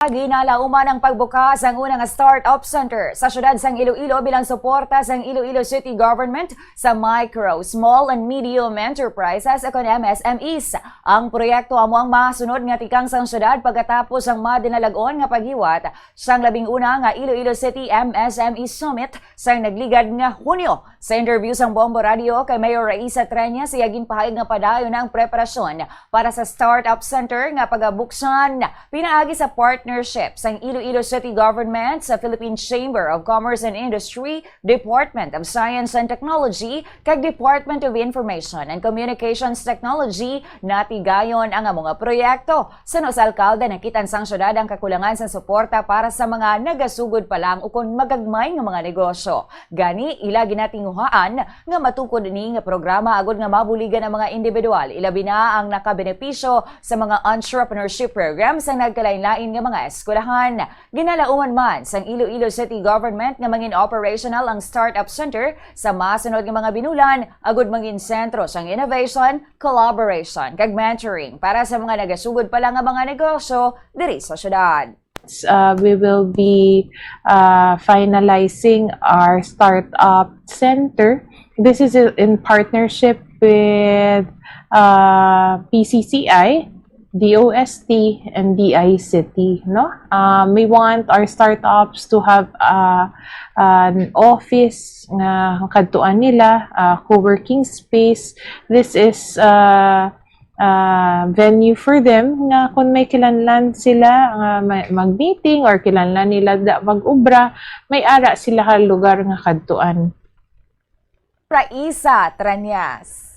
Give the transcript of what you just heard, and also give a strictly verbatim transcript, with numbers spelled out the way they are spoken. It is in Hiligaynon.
Ginalauman ang pagbukas sang una nga Startup Center sa siyudad sang Iloilo bilang suporta sang Iloilo City Government sa Micro, Small and Medium Enterprises o kon M S M Es. Ang proyekto amo ang masunod nga tikang sang siyudad pagkatapos sang madinalag-on nga paghiwat sang labing una nga Iloilo City M S M E Summit sang nagligad nga Hunyo. Sa interview sang Bombo Radio kay Mayor Raisa Treñas, iya ginpahayag nga padayon na ang preparasyon para sa Startup Center nga pagabuksan pinaagi sa partnership sang Iloilo City Government, sa Philippine Chamber of Commerce and Industry, Department of Science and Technology, kag Department of Information and Communications Technology. Natigayon ang amo nga proyekto. Suno sa alkalde, nakit-an sang siyudad ang kakulangan sa suporta para sa mga nagasugod pa lang ukon magagmay nga mga negosyo. Gani, ila ginatinguhaan nga matukod ini nga programa agod nga mabuligan ang mga individual, ilabi na ang nakabenepisyo sa mga entrepreneurship programs sang nagkalain-lain nga mga eskwelahan. Ginalauman man sang Iloilo City Government nga mangin operational ang Startup Center sa masunod nga mga binulan, agud mangin sentro sang innovation, collaboration, kag mentoring para sa mga nagasugod pa lang nga mga negosyo diri sa syudad. Uh, we will be uh, finalizing our startup center. This is in partnership with uh, P C C I, D O S T, and D I C T, no? Um, we want our startups to have uh, an office nga kadtuan nila, uh, co-working space. This is uh, uh, venue for them nga kung may kinahanglan sila nga ma- mag-meeting or kinahanglan nila da mag-ubra, may ara sila ka lugar nga kadtuan. Raisa Treñas.